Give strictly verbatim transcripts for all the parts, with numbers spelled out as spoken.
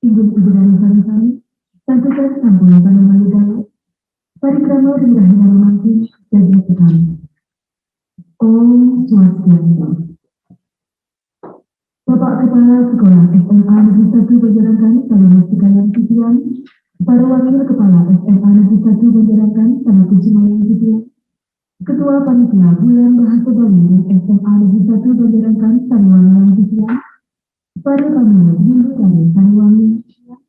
Inggih Ibu Dani sareng sami, santukan sampun panamalih dalu, parikrama ring rahina mangkin dados sekami. Om Swastiastu. Bapak Kepala Sekolah S M A Negeri satu Banjarangkan sané mastikayang titiang, para Wakil Kepala S M A Negeri satu Banjarangkan sané kusumayang titiang, Ketua Panitia Bulan Bahasa Bali S M A Negeri satu Banjarangkan sané wangiang titiang, para pamilet Ibu Dani sané wangiang titiang,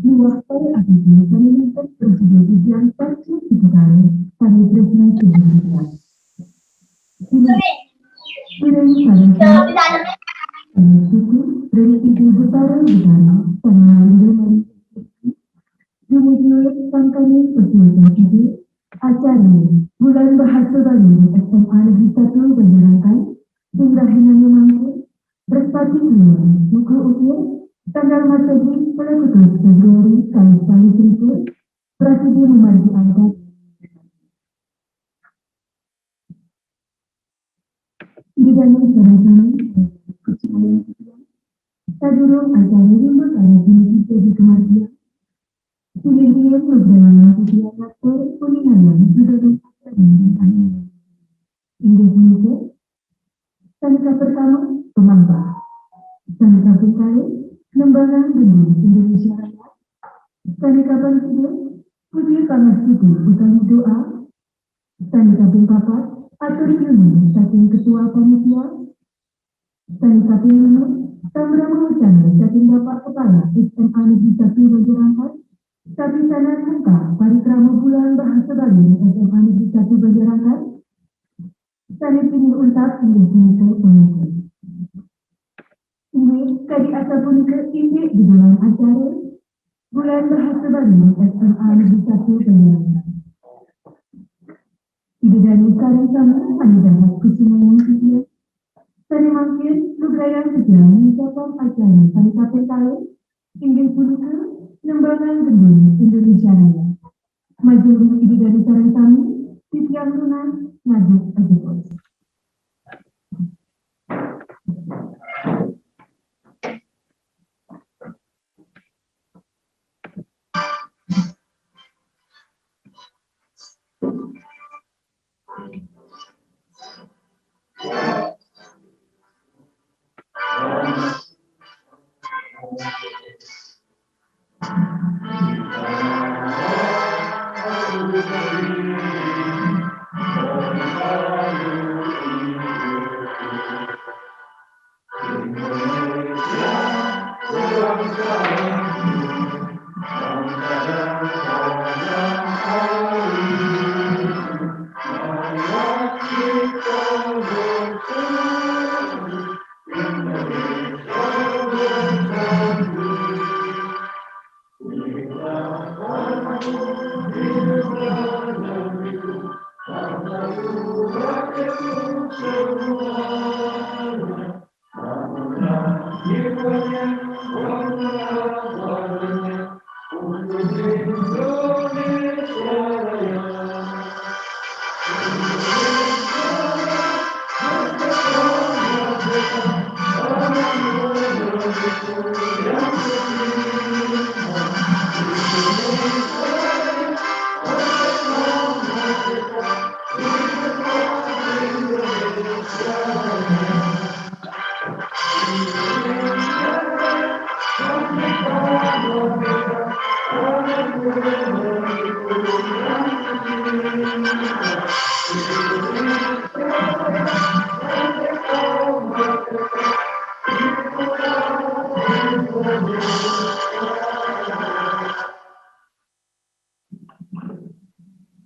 miwah para abibi sané nénten prasida titiang sareng titiang sané tresna titiang. Kirang sareng sami, sané suci, ring Ibu Betara Betara, sané malingga mari. Dumugi sangkaning pasuecan Ibu, acara Bulan Bahasa Bali S M A Negeri satu Banjarangkan, ring rahinané mangkin, Brihaspati Kliwon, Minggu Ukir, tanggal Masehi, kalih kutus Februari, kalih tali selikur, prasida mamargi angkat. Ida dané sareng sami, sadurung acara rimba karo puniki dadi kamargiang, singgih titiang lugrayang titiang ngatur paningayan Ida dané sareng sami. Inggih punika, sané kapertama, pamahbah. Sané kaping kalih, nembangan gending Indonesia Raya. Sané kaping tiga, puji pangastuti utawi doa. Sané kaping papat, atur pinunas saking ketua panitia. Sané kaping lima, pamrama wacana saking Bapak Kepala S M A Negeri satu Banjarangkan. Sapisanan mungkah parikrama Bulan Bahasa Bali S M A Negeri satu Banjarangkan. Sané pinungkap inggih punika pamungkas. Inggih, kadi asapunika indik dudonan acara Bulan Bahasa Bali S M A Negeri satu Banjarangkan. Ida dané sareng sami sané dahat kusumayang titiang. Sané mangkin lugrayang titiang ngicapan acara sané kaping kalih, inggih punika nembangan gending Indonesia Raya. Majeng ring Ida dané sareng sami, titiang nunas ngajeng ajebos.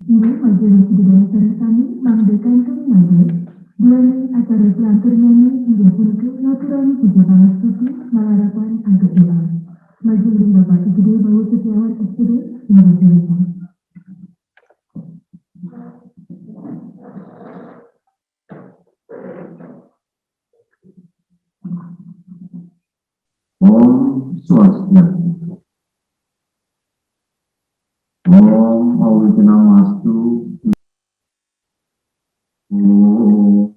Inggih, majeng ring Ida dané sareng sami, mangda kantun majeng. Duaning acara salanturnyané inggih punika ngaturan puja pangastuti malarapan antuk doa. Majeng ring Bapak I G D Bawa Setiawan S P D, inggih punika. Om Swastiastu. Om Awighnamastu. Om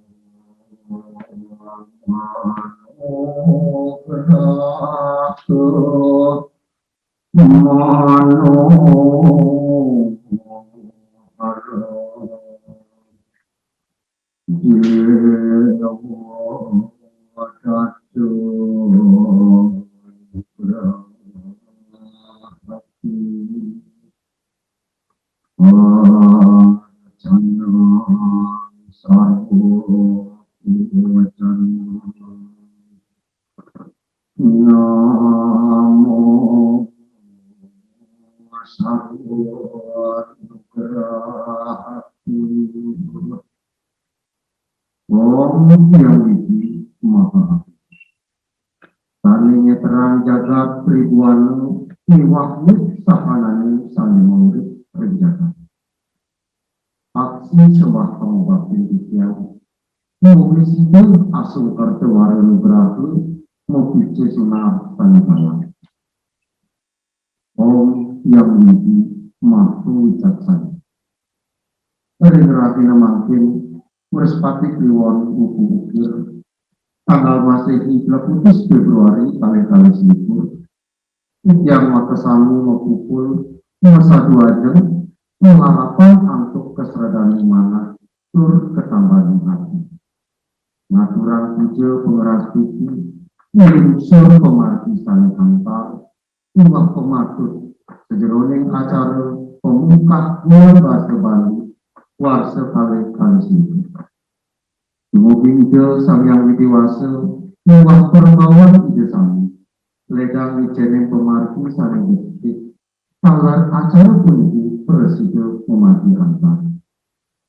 Swastiastu. Manohara. Dewa Datu Nugrahati. Wacana sarwa wacana. Namo sarwa nugrahati. Om Hyang Widi Maha Sané nyetrang jagat tribuana miwah nuh sahanane sané maurip ring jagat. Aksi sembah pangubaktin titiang, mugi sida asung kerta wara nugraha, mapica sunar sané balang. Om Hyang Widi Maha Wicaksana. Ring rahina mangkin, Wrespati Kliwon Wuku Ukir, tanggal Masehi, delapan belas Februari, kalih kalih selikur, titiang makasami mapupul, masadu ajeng, malarapan antuk kasredaning manah tur katambaning ati. Ngaturang puja pangrastiti, nglungsur pamargi sané angkal, miwah pamatut sajeroning acara pamungkah Bulan Basa Bali warsa kalih kalih selikur. Dumugi Ida Sang Hyang Widi Wasa miwah parembawaan Ida sami, ledang icéning pamargi sané becik, taler acara puniki prasida mamargi antar.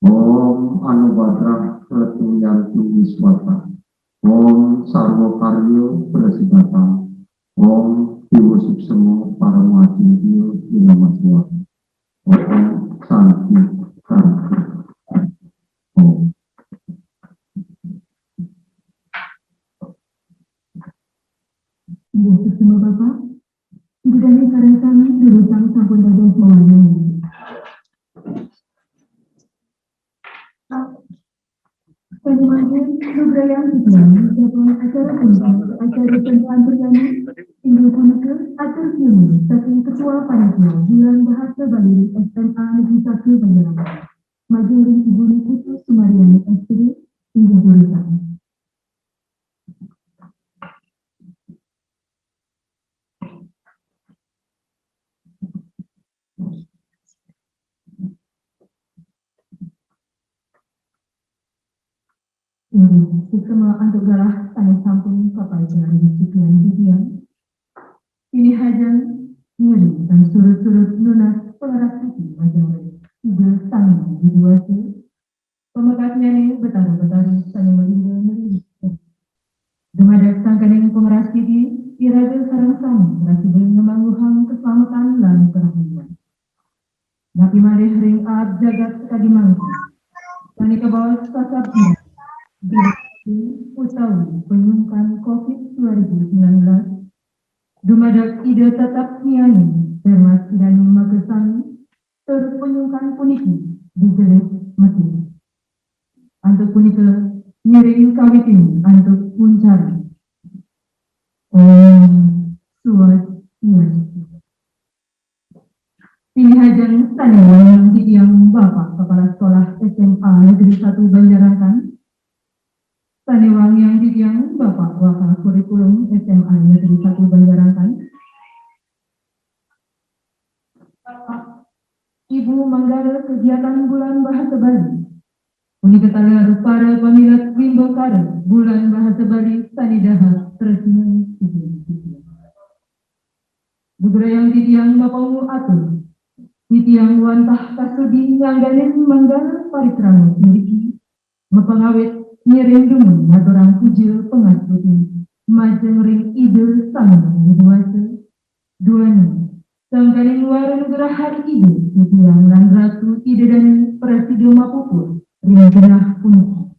Om Anubhadrah Retu Yantu Wiswata. Om Sarwa Karya Prasidatam. Om Dewa Suksema Parama Acintya Winamaswara. Om Santi Santi. Om. Inggih, suksma Bapak. Ida dané sareng sami durusang sampun dados mawarni. Sané mangkin, lugrayang titiang nikapan acara punika, acara sembah anturyani, inggih punika atur piuning saking Ketua Panitia Bulan Bahasa Bali S M A Negeri Satu Banjarnegara. Majeng ring Ibu Putu Sumariani S P D, inggih durusang. Inggih, suksma antuk galah sané sampun kapaica ring titiang. Pinih ajeng ngiring tan surut-surut nunas pangrastiti majeng ring Ida Sang Hyang Widi Wasa. Pamekasnyané Betara-betari sané malingga meri. Dumadak sangkaning pangrastiti, iraga sareng sami prasida ngamangguhang kaslametan lan karahayan. Napi malih ring aab jagat sakadi mangkin. Sané kabaos kasabdan utawi panyungkan covid dua ribu sembilan belas, dumadak Ida tetep ngianing permas Idané makasami, tur panyungkan puniki digelis mati. Antuk punika, ngiring kawitin antuk puncara. Om Swastiastu. Pinih ajeng sané wangiang titiang Bapak Kepala Sekolah S M A Negeri Satu Banjarangkan. Sané wangiang titiang Bapak Wakakurikulum S M A Negeri Satu Banjarangkan. Bapak, Ibu manggala kegiatan Bulan Bahasa Bali. Punika taler para pamilet wimbakara Bulan Bahasa Bali sané dahat tresna. Lugrayang titiang mapaungu atur. Titiang wantah kasudi ngangganin manggala parikrama puniki, mapangawit ngiring dumun ngaturang puja pangastuti majeng ring Ida Sang Hyang Widi Wasa. Duaning sangkaning wara nugrahan Ida, titiang lan Ratu Ida Dané prasida mapupul ring genah puniki.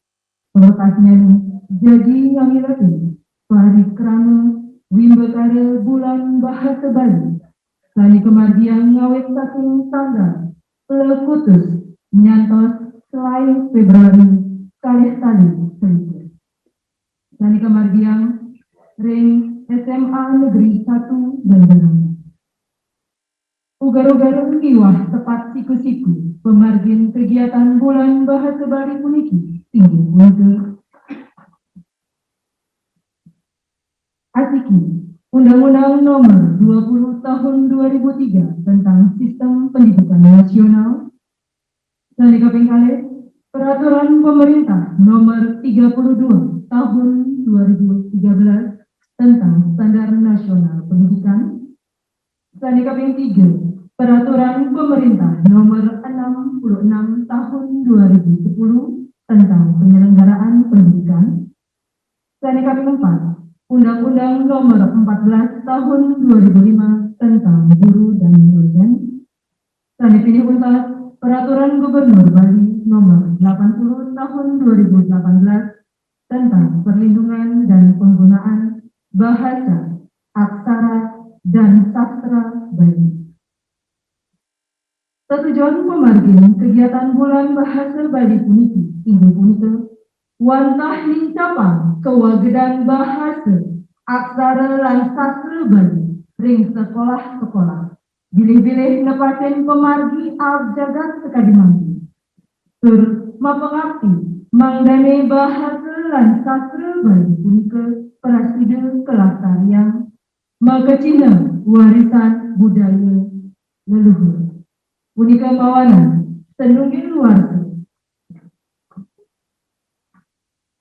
Pamekasnyané jagi ngamiletin parikrama wimbakara Bulan Bahasa Bali sané kamargiang ngawit saking tanggal plekutus nyantos selaé Februari kalih tali selikur. Sané kamargiang ring S M A Negeri Satu Banjarnegara. Garo-garo miwah tepat siku-siku pamargin kegiatan Bulan Bahasa Bali puniki inggih punika asiki Undang-Undang Nomor dua puluh Tahun dua ribu tiga tentang Sistem Pendidikan Nasional, sane kaping kalih, Peraturan Pemerintah Nomor tiga puluh dua Tahun dua ribu tiga belas tentang Standar Nasional Pendidikan, sane kaping tiga, Peraturan Pemerintah Nomor enam puluh enam Tahun dua ribu sepuluh tentang Penyelenggaraan Pendidikan, sane kaping empat, Undang-Undang Nomor empat belas Tahun dua ribu lima tentang Guru dan Dosen, sane pilih untas Peraturan Gubernur Bali Nomor delapan puluh Tahun dua ribu delapan belas tentang perlindungan dan penggunaan bahasa, aksara, dan sastra Bali. Tetujon pamargin kegiatan Bulan Bahasa Bali puniki inggih punika wantah nincapang kawagedan bahasa, aksara, lan sastra Bali ring sekolah-sekolah, bilih-bilih nepasin pamargi aab jagat sakadi mangkin. Tur mapangapti mangdane bahasa lan sastra Bali punika prasida kalestariang, makacihna warisan budaya leluhur. Punika mawanan sinunggil warsa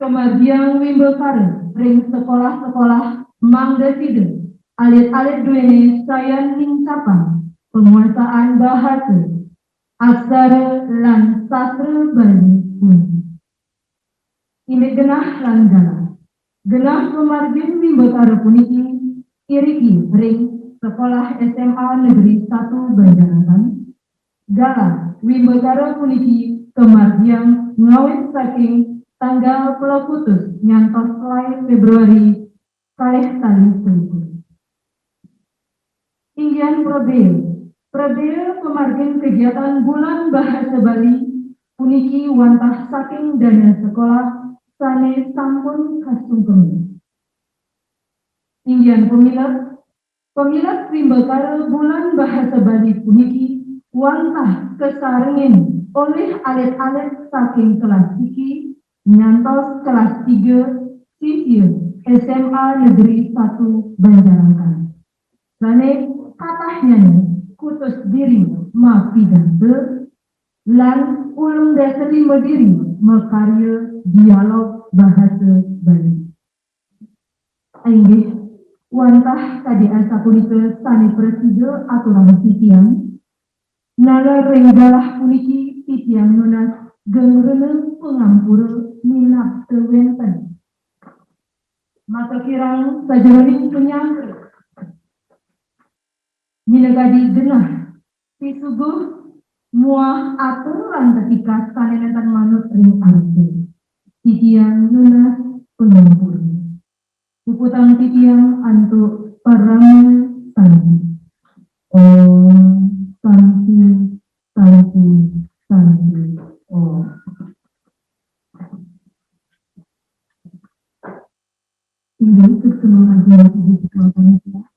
kamargiang wimbakara ring sekolah-sekolah mangda sida alit-alit duene sayan nincapang panguasaan bahasa, aksara, lan sastra Bali puniki. Indik genah lan galah. Genah pamargin wimbakara puniki iriki ring Sekolah S M A Negeri satu Banjarangkan. Galah wimbakara puniki kamargiang ngawit saking tanggal puluh kutus nyantos selae Februari kalih tali selikur. Inggihan prabea. Prabea pamargin kegiatan Bulan Bahasa Bali puniki wantah saking dana sekolah sane sampun kasungkem. Inggihan pamilet. Pamilet wimbakara Bulan Bahasa Bali puniki wantah kasarengin olih alit-alit saking kelas siki nyantos kelas tiga sisia S M A Negeri satu Banjarangkan. Sane katahnyane kutus diri mapidanta lan ulung dasa lima diri makarya dialog bahasa Bali. Inggih, wantah kadi asapunika sane prasida aturang titiang. Nalar ring galah puniki titiang nunas gengrena pangampura minab tawenten. Maka kirang sajeroning panyangkra minakadi genah pisuguh muah atur lan tetika sane nenten manut ring arsa. Titiang nunas pangampura. Puputang titiang antuk parama santi. Om Santi, Santi, Santi, Om. Inggih, suksma acara puji ketua panitia.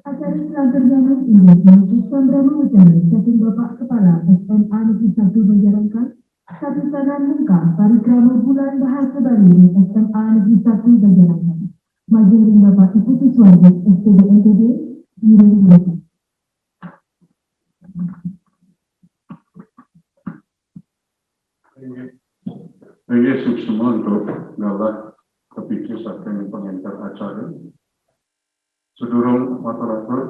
Acara selanjutnya inggih menuju sambrama acara saking Bapak Kepala S M A Negeri satu Banjarangkan, sapisanan mungkah parikrama Bulan Bahasa Bali S M A Negeri satu Banjarangkan. Majeng ring Bapak Iputu Suwardi, S P D M P D, ngiring Bapak. Inggih, inggih, suksma antuk galah kapica saking pangenter acara. Sadurung matur-atur,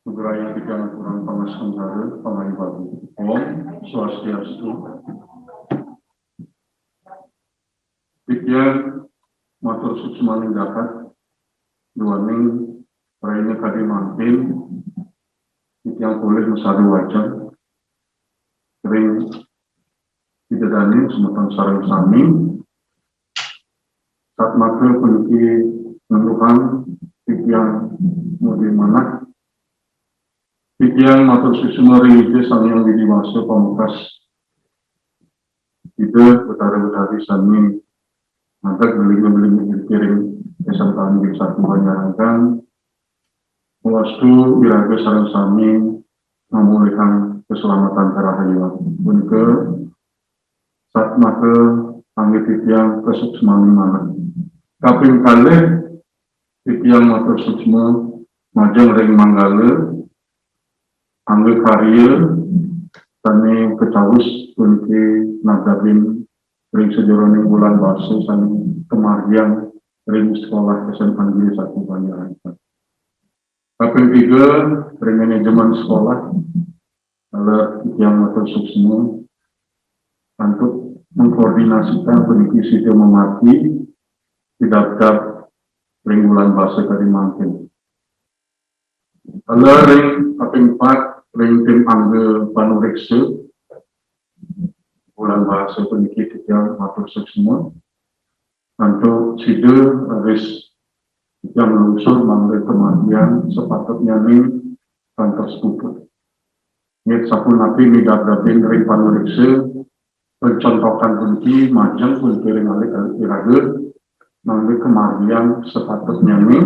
nugraha titiang aturang pangastungkara, pangayubabu. Om Swastiastu. Titiang matur suksmaning jagat, duaning rahina kadi mangkin, titiang polih masadu wacen ring Ida dane semeton sareng sami. Satmaka puniki ngenduhang titiang mugi manah. Titiang matur suksma ring Ida Sang Hyang Widi Wasa pamekas. Ida Betara Betari sami mantek belinga-belinga ring S M K Negeri satu Banjarangkan. Mawastu iraga sareng sami mamolihang kaselametan karahayuan. Punika satmaka anggé titiang kasuksmaning manah. Kaping kalih titiang matur suksma majeng ring manggala anggé karya sané kacawis puniki nagdabin ring sajeroning bulan basa sané kamargiang ring sekolah S M A Negeri Satu Banjarangsan. Kaping tiga, ring manajemen sekolah, taler titiang matur suksma antuk mengkoordinasikan puniki sida mamargi pidabdab ring bulan basa kadi mangkin. Taler ring kaping empat, ring tim angga panureksa bulan basa puniki titiang matur suksma antuk sida raris titiang nglungsur mangda kamargiang sapatutnyané kantos puput. Inggih sapunapi midabdabin ring panureksa, pencontokan puniki majeng puniki ring alit-alit iraga mangda kamargiang sapatutnyané.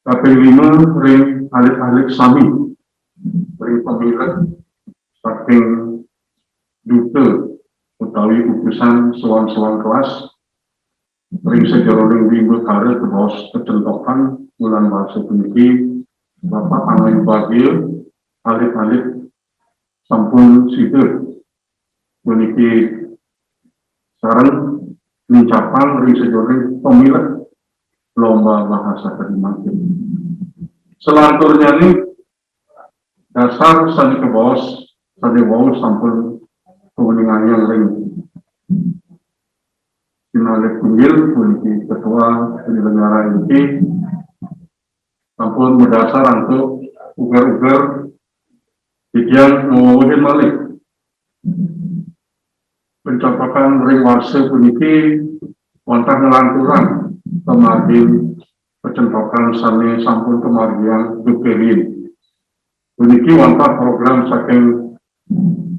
Kaping lima, ring alit-alit sami, ring pamilet saking duta utawi utusan sowan-sowan kelas, ring sajeroning wimbakara kabaos pacentokan bulan basa puniki, Bapak Angayubaga Bagia, alit-alit sampun sida puniki sareng nincapang ring sajeroning pamilet lomba bahasa kadi mangkin. Selanturnyané dasar sané kabaos sané wau sampun kauningayang ring sinalih tunggil puniki ketua penyelenggara inti sampun madasar antuk uger-uger titiang ngwewehin malih. Pencopotan ring warsa puniki wantah nglanturang kamargin pacentokan sané sampun kamargiang duké riin. Puniki wantah program saking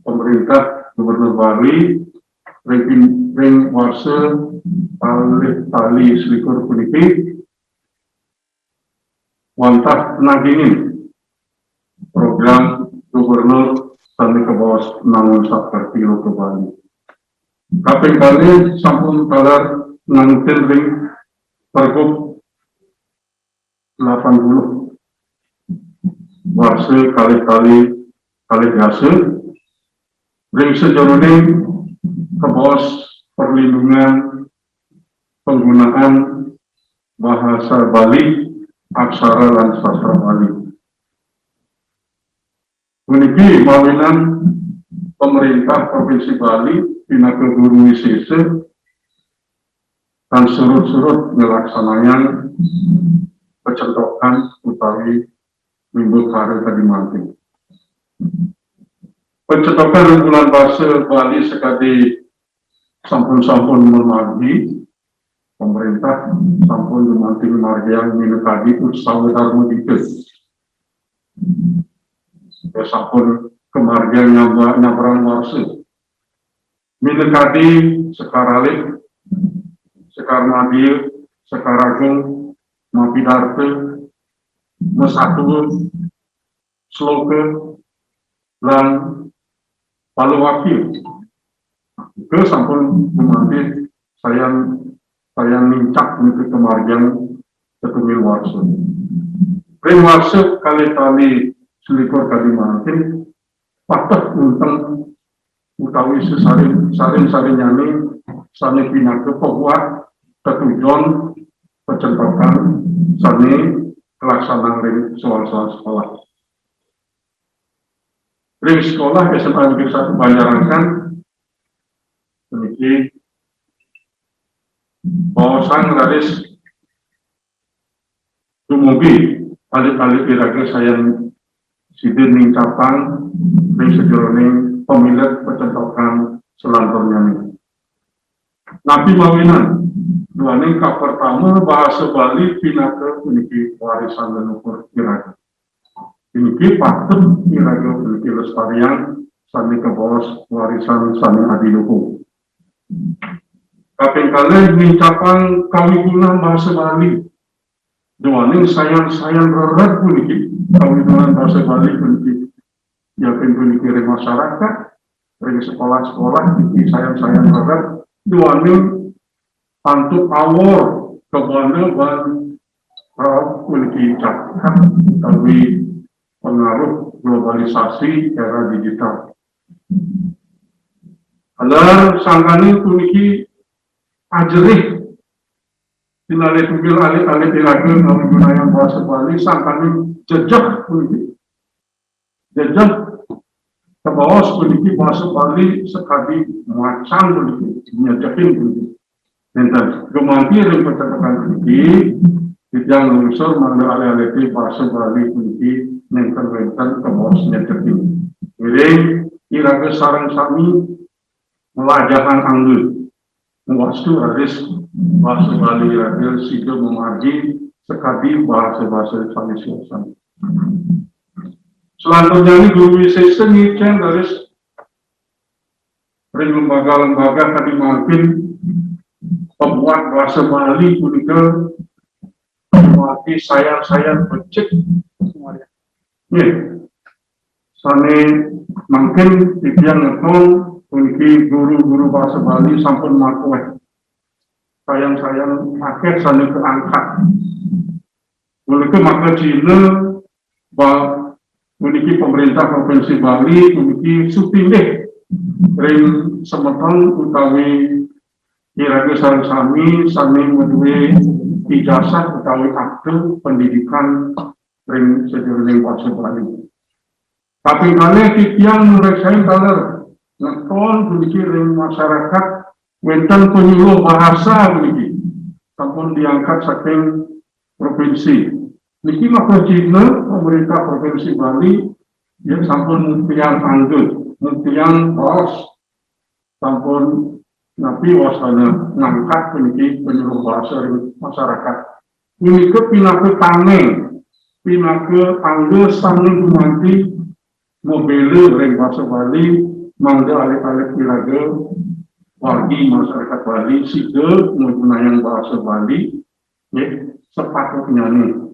pemerintah Gubernur Bali ring, ring warsa kalih tali selikur puniki wantah nagingin program gubernur sané kabaos Nangun Sakerti Loka Bali. Kaping kalih sampun taler nganutin ring Pergub delapan puluh warsa kalih tali kalih dasa ring sajeroning kabaos perlindungan penggunaan bahasa Bali, aksara lan sastra Bali. Puniki mawinan pemerintah Provinsi Bali pinaka guru wisésa tan surut-surut nglaksanayang pacentokan utawi mimbakara kadi mangkin. Pacentokan ring bulan basa Bali sakadi sampun-sampun mamargi, pemerintah sampun dumaning margiang minakadi utsawa Dharma Gita. Ya, sampun kamargiang nyabra-, nyabrang warsa. Minakadi Sekar Alit, Sekar Madya, Sekar Agung, Mapidarta, Masatua, Sloka, lan Palawakya. Uga sampun dumaning sayan, sayan nincak niki kamargiang setunggal warsa. Ring warsa kalih tali selikur kadi mangkin, pateh unteng utawi sesalin, salin-salinnyané sané pinaka pabuat tetujon pacentokan sané kalaksanang ring soal-soal sekolah. Ring sekolah S M A Negeri Satu Banjarangsan puniki baosang raris dumugi alit-alit iraga sayan sida nincapang ring sajeroning pamilet pacentokan selanturnyané. Napi mawinan? Duaning kapertama bahasa Bali pinaka puniki warisan leluhur iraga. Puniki patut iraga puniki lestariang sané kabaos warisan sané adiluhur. Kaping kalih nincapang kawigunan bahasa Bali. Duaning sayan-sayan rered puniki, kawidunan basa Bali puniki, yakin puniki ring masyarakat, ring sekolah-sekolah, niki sayan-sayan rered, duaning antuk awor kabanda ban rauh puniki caket utawi pengaruh globalisasi era digital. Taler sangkaning puniki ajerih pinalih tugel alit-alit iraga ngawigunayang basa Bali sangkaning jejeh puniki. Jejeh kabaos puniki basa Bali sakadi macan puniki, nyejehin puniki. Nenten, gumanti ring patetekan puniki, titiang nglungsur mangda alit-alite basa Bali puniki nenten wenten kabaos nyejehin. Ngiring iraga sareng sami nglajahang angga. Mawastu raris basa Bali iraga sida mamargi sakadi basa-basa sane siosan. Selanturnyané Guru Wisésa ngicén raris ring lembaga-lembaga kadi mangkin pabuat basa Bali punika, mawali sayan-sayan becik. Nggih. Sané mangkin titiang ngeton puniki guru-guru basa Bali sampun makuéh. Sayan-sayan akéh sané kaangkat. Punika maka cihna ba-, puniki pemerintah Provinsi Bali puniki sutinggih ring semeton utawi iraga sareng sami sané madué ijazah utawi akta pendidikan ring sajeroning basa Bali. Kaping kalih titiang nureksain taler ngeton puniki ring masyarakat wénten penyuluh bahasa puniki sampun diangkat saking provinsi. Niki maka cihna pemerintah Provinsi Bali ya sampun muktiang angga, muktiang baos, sampun napi wasana ngangkat puniki penyuluh bahasa ring masyarakat. Punika pinaka tameng, pinaka angga sané gumanti mabéla ring basa Bali, mangda alit-alit iraga wargi masyarakat Bali sida magunayang basa Bali, nggih, sepatutnyané.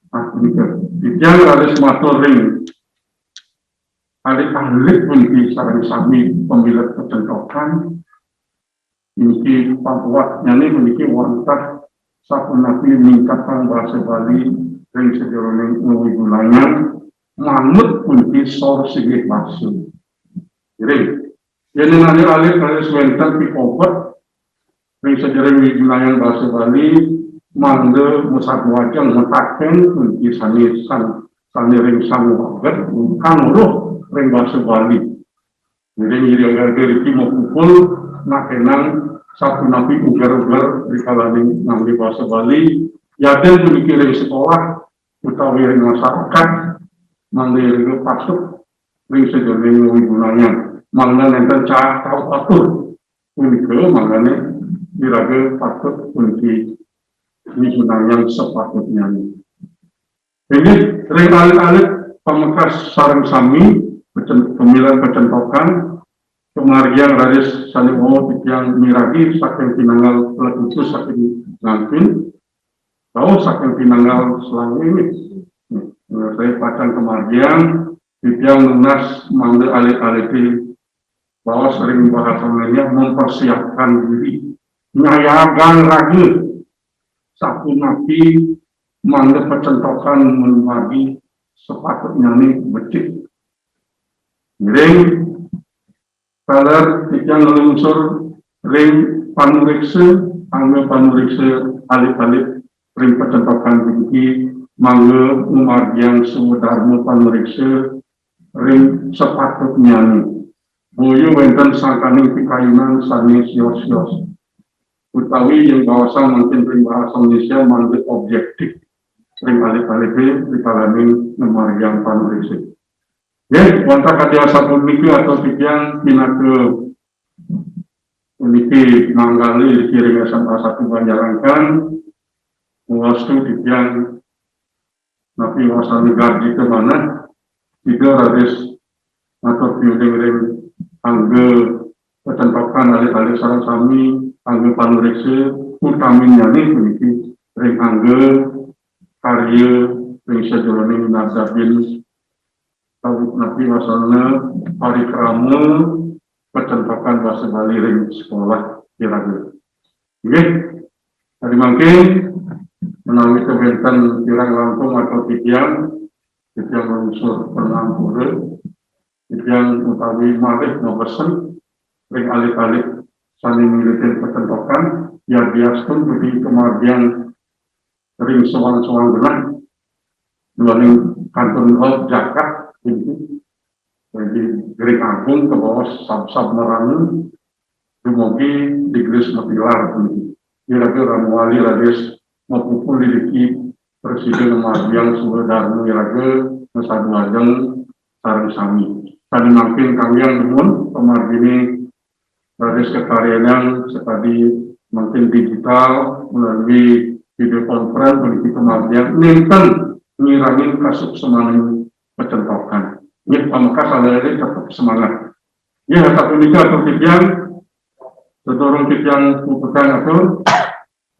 Nah, punika. Titiang raris matur ring alit-alit puniki sareng sami pamilet pacentokan. Niki pabuatnyané puniki wantah sapunapi ningkatang basa Bali ring sajeroning ngawigunayang manut puniki sor singgih basa. Ngiring. Yén alit-alit raris wénten pikobet ring sajeroning ngawigunayang basa Bali, mangda masadu ajeng mataken puniki sané san-, sané ring sang waget kang weruh ring basa Bali. Ngiring iraga riki mapupul nakenang sapunapi uger-uger rikalaning nganggé basa Bali, yadin puniki ring sekolah utawi ring masyarakat, mangda iraga patut ring sajeroning ngawigunayang. Mangda nénten ca-, caukatur punika, mangdané iraga patut puniki ngawigunayang sepatutnyané. Inggih, ring alit-alit pamekas sareng sami, pecen-, pamilet pacentokan, pamargiang raris sané wau titiang miragi saking pinanggal Peletutus saking Ngantin, rauh saking pinanggal Selangor inggih. Nah, saya pacang kamargiang, titiang nunas mangda alit-alite baos ring bahasa Indonesia mempersiapkan diri, nyayagang raga, sapunapi mangda pacentokan mamargi sepatutnyané becik. Ngiring taler titiang nglungsur ring panuréksa, angga panuréksa alit-alit ring pacentokan puniki, mangda mamargiang swadarma panuréksa ring sepatutnyané. Boya wénten sangkaning pikayunan sané sios-sios. Utawi yén baosang mangkin ring bahasa Indonesia mangda objektif ring alit-alite rikalaning ngamargiang panuréksa. Nggih, wantah kadi asapunika atur titiang pinaka puniki manggali ring S M A satu Banjarangkan, mawastu titiang napi wasana garjita manah, sida raris matur piuning ring angga pacentokan alit-alit sareng sami, angga panuréksa, utaminnyané puniki ring angga karya ring sajeroning nadabin tawik napi wasana parikrama pacentokan basa Bali ring sekolah iraga. Inggih, tadi mangkin menawi wenten kirang langkung atau titiang, titiang lungsur pangampura, titiang utawi malih mabesen ring alit-alit sane miletin pacentokan, yadiastun budi kamargiang ring sowan-sowan genah, duaning kantun, oh, jagat, gitu. Jadi, ring agung kabaos sab-sab marana, dumugi digelis matilar puniki. Iraga ram wali raris mapupul iriki prasida ngamargiang swadarma iraga masadu ajeng sareng sami. Sane mangkin kamiang dumun pamargine raris kakaryanang sakadi mangkin digital melalui video conference puniki pamargiang nenten ngirangin kasuksemaning pacentokan. Nggih, pamekas alit-alit tetep semangat. Nggih, sapunika atur titiang, sedurung titiang puputang atur,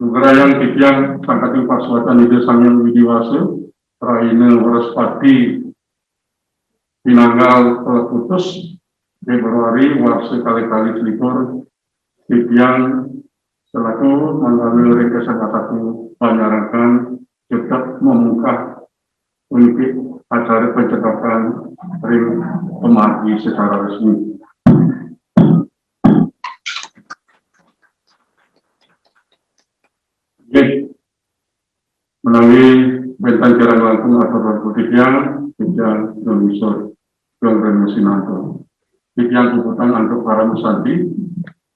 lugrayang titiang sangkaning pasuecan Ida Sang Hyang Widi Wasa, rahina Wrespati pinanggal kaleputus Februari warsa kalih kalih selikur, titiang selaku manggala ring kesangkatatu panyarakan tetep memungkah puniki acara pencegahan ring pamargi secara resmi. Nggih. Menawi wenten kirang langkung atur putih tiang, tiang nulisur. Tiang renu sinanto. Tiang puputang antuk parama santi.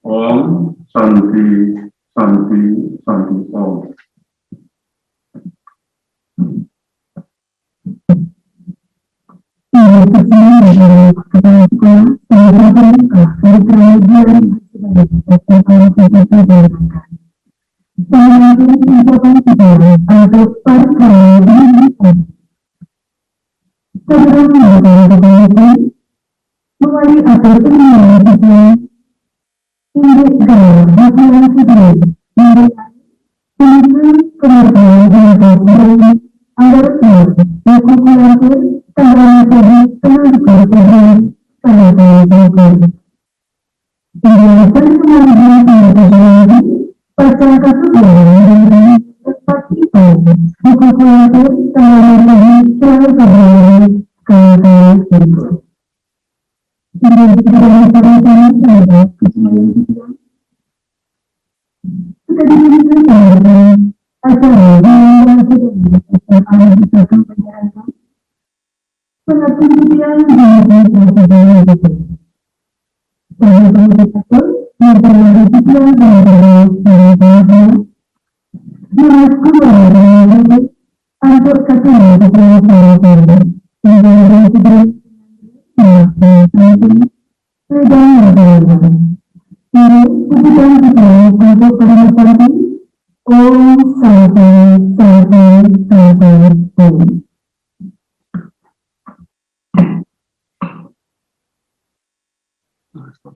Om Santi, Santi, Santi, Om. Mawali atur permohonan titiang indik galah Bhukulan Sugri, indik punika kemargian Bhukulan Sugri, anggaran Bhukulan Sugri, tanggal tujuh, tanggal dua puluh Februari, tanggal dua puluh Februari. India Sari Mawali Bhukulan Sugri, pacang kasugih dari Bhukulan Sugri, tanggal dua puluh Februari, tanggal dua puluh Februari. Untuk satu orang untuk yang saya, tinggal di sini, tinggal di sini. Ini kebutuhan kita untuk pada Santi. Om Santi, Santi, Santi, Om.